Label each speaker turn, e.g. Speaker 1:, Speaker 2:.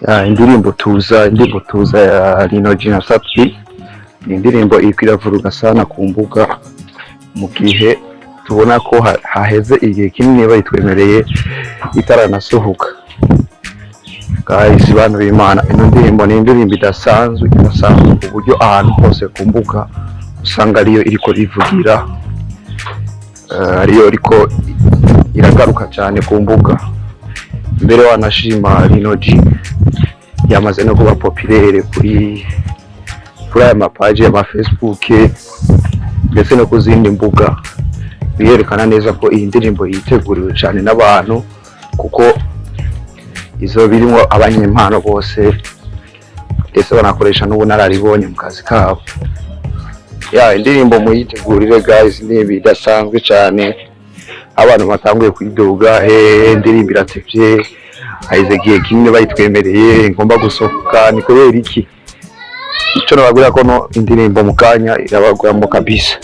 Speaker 1: Ya, indirimbo Tuza, indirimbo Tuza ya Lino G na Sat-B ni indirimbo iriko iravuruga sana ku mbuga, mu gihe tubona ko haheze igihe kinini bayitwemereye itaranasohoka. Guys, bantu b'Imana, ino ndirimbo ni indirimbo idasanzwe, idasanzwe ku buryo ahantu hose ku mbuga usanga ariyo iriko rivugira, ariyo iriko iragaruka cyane ku mbuga. Mbere wanashima Lino G yamaze no kuba populaire kuri aya mapaji y'ama Facebook ndetse no ku zindi mbuga, birerekana neza ko iyi ndirimbo yiteguriwe cyane n'abantu, kuko izo birimo abanyempano bose, ndetse banakoresha n'ubunararibonye mu kazi kabo. Ya, indirimbo muyitegurire guys, indirimbo idasanzwe cyane. Abantu batanguye kwidoga: "He, indirimbo iratevye, haheze igihe kinini bayitwemereye, ngomba gusohoka, ni kubera iki?" Ico nababwira ko no indirimbo mu kanya irabagwamo kabisa.